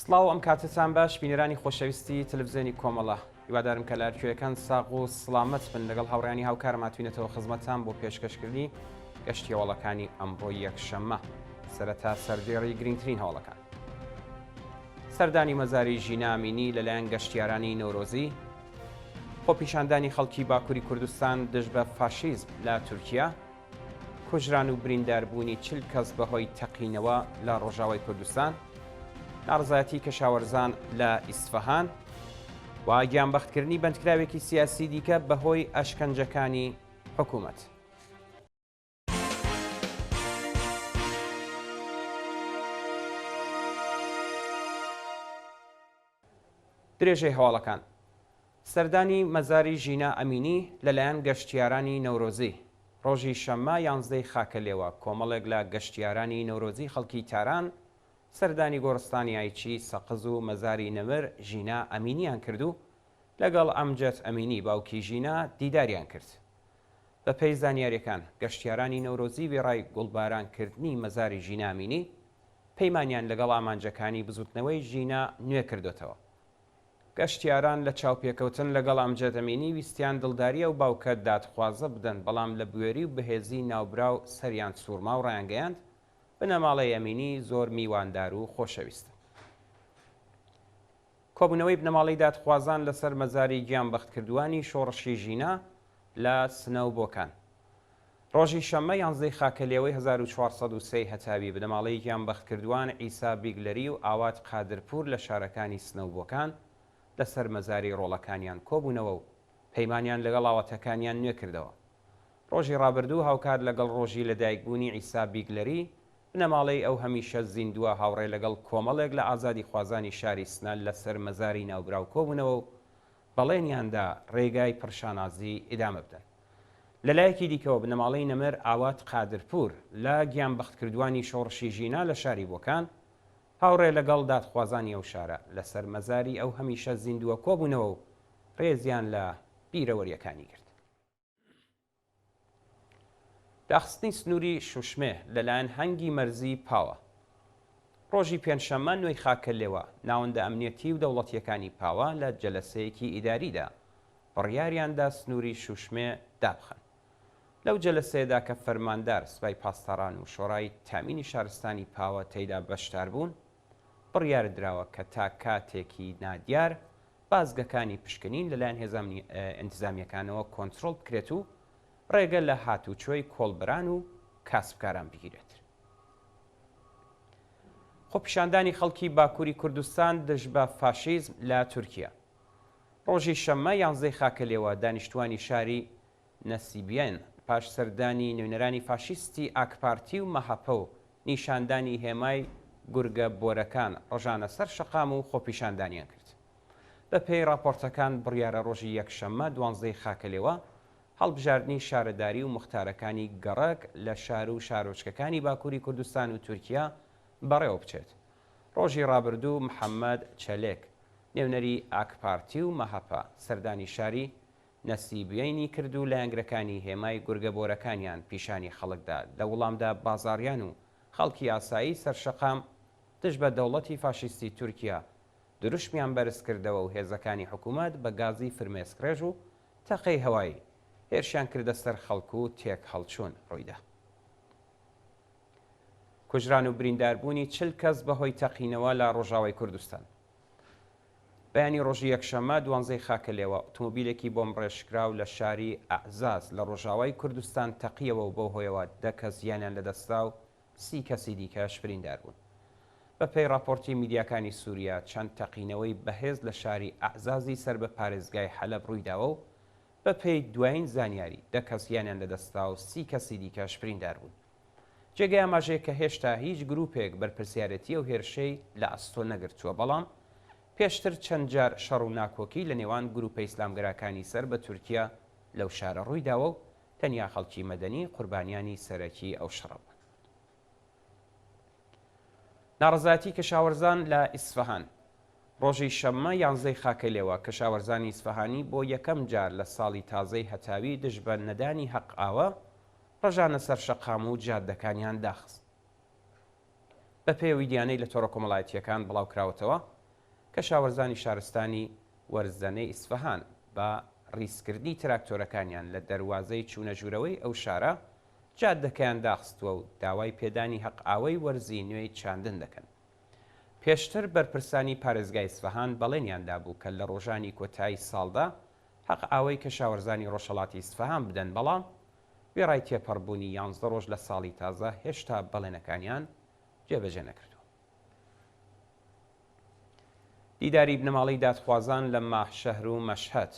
سڵاو ئەم کاتەتان باش بینەرانی خۆشەویستی تەلەفزیۆنی کۆمەڵە هیوادارم کە لە هەرکوێیەکان ساغ و سڵامەت بن لەگەڵ هاوڕیانی هاوکارم هاتوینەتەوە خزمەتتان بۆ پێشکەشکردنی گەشتی هەواڵەکانی ئەمڕۆ یەکشەممە سەرەتا سەردێڕی گرنگترین هەواڵەکان سەردانی مەزاری ژینا ئەمینی لەلایەن گەشتیارانی نەورۆزی خۆپیشاندانی خەڵکی باکووری کوردستان دژ بە فاشیزم لە تورکیا کوژران و برینداربوونی 40 کەس بەهۆی تەقینەوە لە ڕۆژاوای کوردستان، ناڕەزایەتی کەشاوەرزان لە ئیسفەهان و گیانبەختکردنی بەندکراوێکی سیاسی دیکە بەهۆی ئەشکەنجەکانی حکوومەت. درێژەی هەواڵەکان سەردانی مەزاری ژینا ئەمینی لەلایەن گەشتیارانی نەورۆزی ڕۆژی شەممە یانزدەی خاکەلێوە کۆمەڵێک لە گەشتیارانی نەورۆزی خەڵکی تاران سەردانی گۆڕستانی ئایچی سەقز و مەزاری نەمر ژینا ئەمینیان کرد و لەگەڵ ئەمجەد ئەمینی باوکی ژینا دیداریان کرد. بەپێی زانیاریەکان گەشتیارانی نەورۆزی وێڕای گوڵباران کردنی مەزاری ژینا ئەمینی پەیمانیان لەگەڵ ئامانجەکانی بزوتنەوەی ژینا نوێ کردۆتەوە. گەشتیاران لە چاوپێکەوتن لەگەڵ ئەمجەد ئەمینی ویستیان دڵداری ئەو باوکە دادخوازە بدەن، بەڵام لە بوێری و بەهێزی ناوبراو سەریان سوڕما و ڕایانگەیاند، بنەماڵەی ئەمینی زۆر میواندار و خۆشەویستن. کۆبوونەوەی بنەماڵەی دادخوازان لەسەر مەزاری گیانبەختکردووانی شۆڕشی ژینا لە سنە و بۆکان. ڕۆژی شەممە یانزدەی خاکەلێوەی 1403 ی هەتاوی بنەماڵەی گیانبەختکردووان عیسا بیگلەری و ئاوات قادرپوور لە شارەکانی سنە و بۆکان لەسەر مەزاری ڕۆڵەکانیان کۆبوونەوە و پەیمانیان لەگەڵ ئاواتەکانیان نوێ کردەوە. ڕۆژی ڕابردوو هاوکات لەگەڵ ڕۆژی لەدایکبوونی عیسا بیگلەری، بنەماڵەی ئەو هەمیشە زیندووە هاوڕێ لەگەڵ کۆمەڵێک لە ئازادیخوازانی شاری سنە لەسەر مەزاری ناوبراو کۆبوونەوە و بەڵێنیان دا ڕێگای پڕ شانازی ئیدامە بدەن. لە لایەکی دیکەوە بنەماڵەی نەمر ئاوات قادرپوور لە گیانبەختکردووانی شۆڕشی ژینا لە شاری بۆکان، هاوڕێ لەگەڵ دادخوازانی ئەو شارە، لەسەر مەزاری ئەو هەمیشە زیندووە کۆبوونەوە و ڕێزیان لە بیرەوەرییەکانی گرت. داخستنی سنووری شوشمێ لەلایەن هەنگی مەرزی پاوە. ڕۆژی پێنجشەممە نۆی خاکەلێوە، ناوەندە ئەمنیەتی و دەوڵەتییەکانی پاوە لە جەلەسەیەکی ئیداریدا بڕیاریان دا سنووری شوشمێ دابخەن. لەو جەلەسەیەدا کە فەرماندار سپای پاسداران و شۆرای تامینی شارستانی پاوە تێیدا بەشدار بوون، بڕیار دراوە کە تا کاتێکی نادیار بازگەکانی پشکنین لەلایەن هێزە ئینتزامییەکانەوە کۆنترۆڵ بکرێت و ڕێگە لە هاتوچۆی کۆڵبەران و کاسبکاران بگیرێت. خۆپیشاندانی خەڵکی باکووری کوردستان دژ بە فاشیزم لە تورکیا. ڕۆژی شەممە یانزەی خاکەلێوە دانیشتووانی شاری نەسیبیەن پاش سەردانی نوێنەرانی فاشیستی ئاکپارتی و مەهەپە و نیشاندانی هێمای گورگە بۆرەکان ڕژانە سەر شەقام و خۆپیشاندانیان کرد. بەپێی ڕاپۆرتەکان بڕیارە ڕۆژی یەکشەممە دوانزەی خاکەلێوە هەڵبژاردنی شارەداری و موختارەکانی گەڕەک لە شار و شارۆچکەکانی باکووری کوردستان و تورکیا بەڕێوە بچێت. ڕۆژی ڕابردوو محەمەد چەلێک، نوێنەری ئاکپارتی و مەهەپە سەردانی شاری نەسیبیەینی کرد و لایەنگرەکانی هێمای گورگە بۆرەکانیان پیشانی خەڵک دا، لە وڵامدا بازاڕیان و خەڵکی ئاسایی سەر شەقام دژ بە دەوڵەتی فاشیستی تورکیا دروشمیان بەرز کردەوە و هێزەکانی حکوومەت بە گازی فرمێسکڕێژ و تەقەی هەوایی هێرشیان کردە سەر خەڵک و تێکهەڵچوون ڕوویدا. کوژران و برینداربوونی 40 کەس بەهۆی تەقینەوە لە ڕۆژاوای کوردستان. بەیانی ڕۆژی یەکشەممە دوانزەی خاکەلێوە، ئۆتۆمۆبیلێکی بۆمبڕێژکراو لە شاری ئەعزاز لە ڕۆژاوای کوردستان تەقیەوە و بەو هۆیەوە دە کەس گیانیان لەدەستدا و سی کەسی دیکەش بریندار بوون. بەپێی ڕاپۆرتی میدیاکانی سوریا، چەند تەقینەوەی بەهێز لە شاری ئەعزازی سەر بە پارێزگای حەلەب ڕوویداوە و بەپێی دوایین زانیاری دە کەس گیانیان لەدەستدا و سی کەسی دیکەش بریندار بوون. جێگەی ئاماژەیە کە هێشتا هیچ گروپێک بەرپرسیارێتی ئەو هێرشەی لە ئەستۆ نەگرتووە، بەڵام پێشتر چەند جار شەڕ و ناکۆکی لە نێوان گروپە ئیسلامگەراکانی سەر بە تورکیا لەو شارە ڕوویداوە و تەنیا خەڵکی مەدەنی قوربانیانی سەرەکی ئەو شەڕە بوون. ناڕەزایەتی کەشاوەرزان لە ئیسفەهان ڕۆژی شەممە یانزەی خاکەلێوە کەشاوەرزانی ئیسفەهانی بۆ یەکەم جار لە ساڵی تازەی هەتاوی دژ بە نەدانی هەق ئاوە ڕژانە سەر شەقام و جادەکانیان داخست. بەپێی ئەو ویدیانەی لە تۆڕە کۆمەڵایەتییەکان بڵاوکراوەتەوە، کەشاوەرزانی شارستانی وەرزەنەی ئیسفەهان بە ڕیزکردنی تراکتۆرەکانیان لە دەروازەی چوونەژوورەوەی ئەو شارە، جادەکەیان داخستووە و داوای پێدانی هەقئاوەی وەرزی نوێی چاندن دەکەن. پێشتر بەرپرسانی پارێزگای ئیسفەهان بەڵێنیان دابوو کە لە ڕۆژانی کۆتایی ساڵدا هەقئاوەی کەشاوەرزانی ڕۆژهەڵاتی ئیسفەهان بدەن، بەڵام وێڕای تێپەڕبوونی یانزدە ڕۆژ لە ساڵی تازە هێشتا بەڵێنەکانیان جێبەجێ نەکردووە. دیداری بنەماڵەی دادخوازان لە ماهشەهر و مەشهەد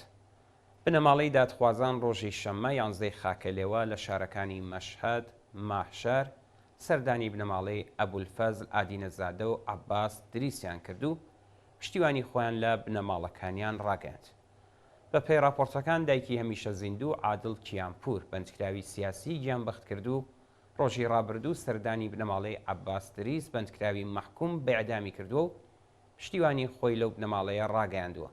بنەماڵەی دادخوازان ڕۆژی شەممە یانزدەی خاکەلێوە لە شارەکانی مەشهەد، ماهشەهر سەردانی بنەماڵەی ئەبولفەزل ئادینەزادە و عەباس دریسیان کرد و پشتیوانی خۆیان لە بنەماڵەکانیان ڕاگەیاند. بە پێی ڕاپۆرتەکان دایکی هەمیشە زیندوو عادڵ کیانپوور بەندکراوی سیاسیی گیانبەختکردوو ڕۆژی ڕابردوو سەردانی بنەماڵەی عەباس دریس بەندکراوی مەحکوم بە ئێعدامی کردووە و پشتیوانی خۆی لەو بنەماڵەیە ڕاگەیاندووە.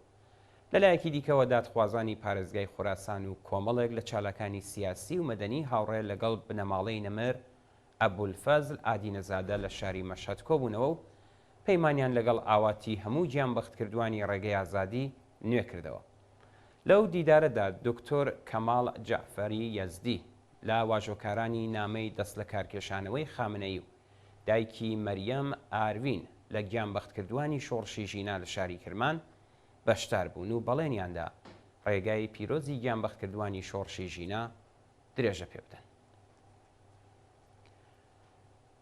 لە لایەکی دیکەوە دادخوازانی پارێزگای خوراسان و کۆمەڵێک لە چالاکانی سیاسی و مەدەنی هاوڕێ لەگەڵ بنەماڵەی نەمر ئەبولفەزل ئادینەزادە لە شاری مەشهەد کۆبوونەوە و پەیمانیان لەگەڵ ئاواتی هەموو گیانبەختکردووانی ڕێگەی ئازادی نوێ کردەوە. لەو دیدارەدا دوکتور کەماڵ جەعفەری یەزدی لە واژۆکارانی نامەی دەستلەکارکێشانەوەی خامنەیی و دایکی مەریەم ئاروین لە گیانبەختکردووانی شۆڕشی ژینا لە شاری کرمان بەشدار بوون و بەڵێنیان دا ڕێگای پیرۆزی گیانبەختکردووانی شۆڕشی ژینا درێژە پێ بدەن.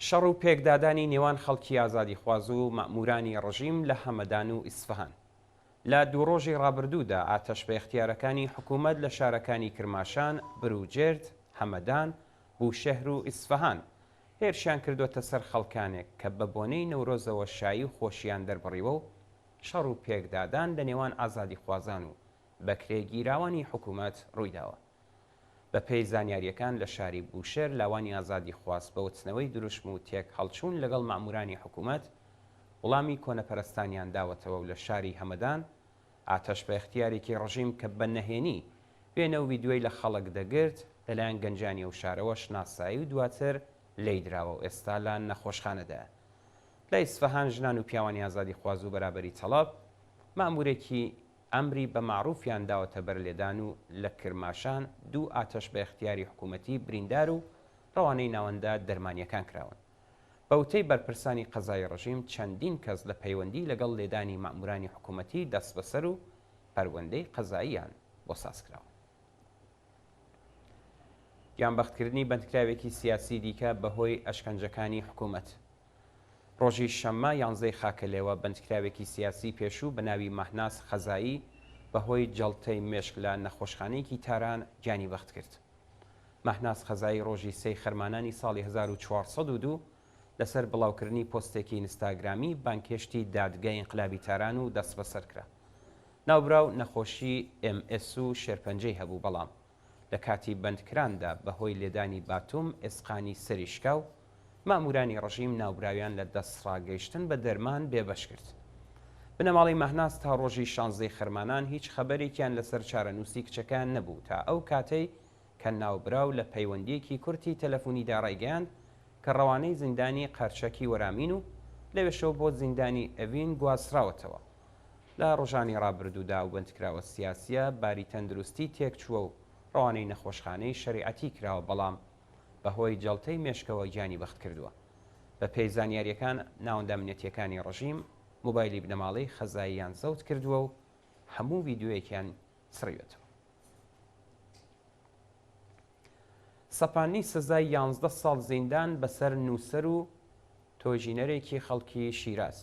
شەڕ و پێکدادانی نێوان خەڵکی ئازادیخواز و مەئموورانی ڕژیم لە هەمەدان و ئیسفەهان. لە دوو ڕۆژی ڕابردوودا ئاتەش بە ئیختیارەکانی حکوومەت لە شارەکانی کرماشان، بروجێرد، هەمەدان، بوشێهر و ئیسفەهان هێرشیان کردووەتە سەر خەڵکانێک کە بە بۆنەی نەورۆزەوە شایی و خۆشییان دەربڕیوە و شەڕ و پێکدادان لە نێوان ئازادیخوازان و بەکرێگیراوانی حکوومەت ڕوویداوە. بە پێی زانیارییەکان لە شاری بوشێر لاوانی ئازادیخواز بە وتنەوەی دروشم و تێک هەڵچوون لەگەڵ مەئموورانی حکوومەت وڵامی کۆنەپەرستانیان داوەتەوە و لە شاری هەمەدان ئاتەش بە ئیختیارێکی ڕژیم کە بە نەهێنی وێنە و ویدیۆی لە خەڵک دەگرت لەلایەن گەنجانی ئەو شارەوە شناسایی و دواتر لێی دراوە و ئێستا لە نەخۆشخانەدایە. لە ئیسفەهان ژنان و پیاوانی ئازادیخواز و بەرابەری تەڵەب مەئموورێکی ئەمری بە مەعروفیان داوەتە بەر لێدان و لە کرماشان دوو ئاتەش بە ئیختیاری حکوومەتی بریندار و ڕەوانەی ناوەندە دەرمانییەکان کراون. بە وتەی بەرپرسانی قەزایی ڕژیم چەندین کەس لە پەیوەندی لەگەڵ لێدانی مەئموورانی حکوومەتی دەستبەسەر و پەروەندەی قەزاییان بۆ ساز کراوە. گیانبەختکردنی بەندکراوێکی سیاسی دیکە بەهۆی ئەشکەنجەکانی حکوومەت. ڕۆژی شەممە یانزەی خاکەلێوە بەندکراوێکی سیاسی پێشوو بە ناوی مەهناز خەزایی بەهۆی جەڵتەی مێشک لە نەخۆشخانەیەکی تاران گیانی بەخت کرد. مەهناز خەزایی ڕۆژی سێی خەرمانانی ساڵی 1402 لەسەر بڵاوکردنی پۆستێکی ئینستاگرامی بانگهێشتی دادگای ئینقلابی تاران و دەستبەسەر کرا. ناوبراو نەخۆشی ئێم ئێس و شێرپەنجەی هەبوو بەڵام لە کاتی بەندکراندا بە هۆی لێدانی باتوم ئێسقانی سەری شکا و ماموورانی ڕژیم ناوبراویان لە دەستڕاگەیشتن بە دەرمان بێبەش کرد. بنەماڵەی مەهناز تا ڕۆژی شانزدەی خەرمانان هیچ خەبەرێکیان لەسەر چارەنووسی کچەکەیان نەبوو تا ئەو کاتەی کە ناوبراو لە پەیوەندییەکی کورتی تەلەفونیدا ڕایگەیاند کە ڕەوانەی زیندانی قەرچەکی وەرامین و لەوێشەوە بۆ زیندانی ئەڤین گواستراوەتەوە. لە ڕۆژانی ڕابردوودا ئەو بەندکراوە سیاسییە باری تەندروستی تێکچووە و ڕەوانەی نەخۆشخانەی شەریعەتی کراوە، بەڵام بەهۆی جەڵتەی مێشکەوە گیانی بەخت کردووە. بەپێی زانیارییەکان ناوەندە ئەمنیەتییەکانی ڕژیم مۆبایلی بنەماڵەی خەزاییان زەوت کردووە و هەموو ڤیدیۆیەکیان سڕیوەتەوە. سەپاندنی سزای یانزدە ساڵ زیندان بەسەر نووسەر و تۆژینەرێکی خەڵکی شیراز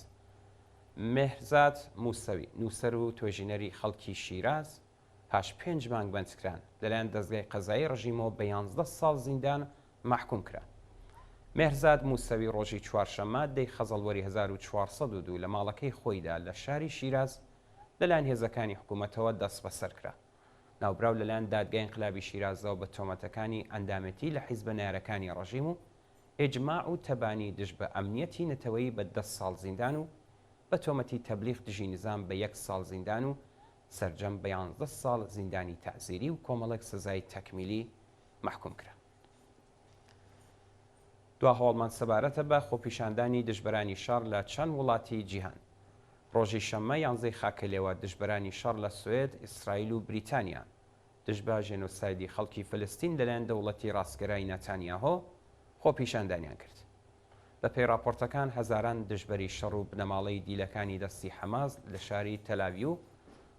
مێهرزاد موسەوی، نووسەر و توێژینەری خەڵکی شیراز، پاش پێنج مانگ بەندکران، لەلایەن دەزگای قەزایی ڕژیمەوە بە یانزدە ساڵ زیندان مەحکوم کرا. مێهرزاد موسەوی ڕۆژی چوارشەممە دەی خەزەڵوەری 1402 لە ماڵەکەی خۆیدا لە شاری شیراز لەلایەن هێزەکانی حکوومەتەوە دەستبەسەر کرا. ناوبراو لەلایەن دادگای ئینقلابی شیرازەوە بە تۆمەتەکانی ئەندامێتی لە حیزبە نەیارەکانی ڕژیم و ئیجماع و تەبانی دژ بە ئەمنیەتی نەتەوەیی بە دە ساڵ زیندان و بە تۆمەتی تەبلیغ دژی نیزام بە یەک ساڵ زیندان و سەرجەم بە یانزدە ساڵ زیندانی تەعزیری و کۆمەڵێک سزای تەکمیلی مەحکوم کرا. دوا هەواڵمان سەبارەتە بە خۆپیشاندانی دژبەرانی شەڕ لە چەند وڵاتی جیهان. ڕۆژی شەممە یانزەی خاکەلێوە دژبەرانی شەڕ لە سوێد، ئیسرائیل و بریتانیا دژ بە ژێنۆسایدی خەڵکی فەلەستین لەلایەن دەوڵەتی ڕاستگەرای ناتانیاهۆ خۆپیشاندانیان کرد. بەپێی ڕاپۆرتەکان هەزاران دژبەری شەڕ و بنەماڵەی دیلەکانی دەستی حەماس لە شاری تەلاویو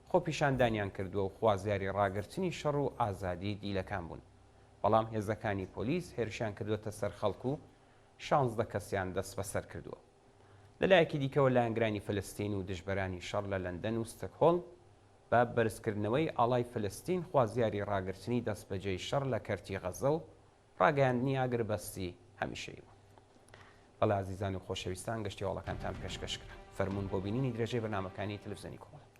خۆپیشاندانیان کردووە و خوازیاری ڕاگرتنی شەڕ و ئازادی دیلەکان بوون، بەڵام هێزەکانی پۆلیس هێرشیان کردووەتە سەر خەڵک و 16 کەسیان دەستبەسەر کردووە. لەلایەکی دیکەوە لایەنگرانی فەلەستین و دژبەرانی شەڕ لە لەندەن و ستەکهۆڵم بە بەرزکردنەوەی ئاڵای فەلەستین خوازیاری ڕاگرتنی دەستبەجێی شەڕ لە کەرتی غەززە و ڕاگەیاندنی ئاگربەستی هەمیشەیی بوون. بەڵێ ئازیزان و خۆشەویستان گەشتی هەواڵەکانتان پێشکەش کرا. فەرموون بۆ بینینی درێژەی بەرنامەکانی تەلەفزیۆنی کۆمەڵە.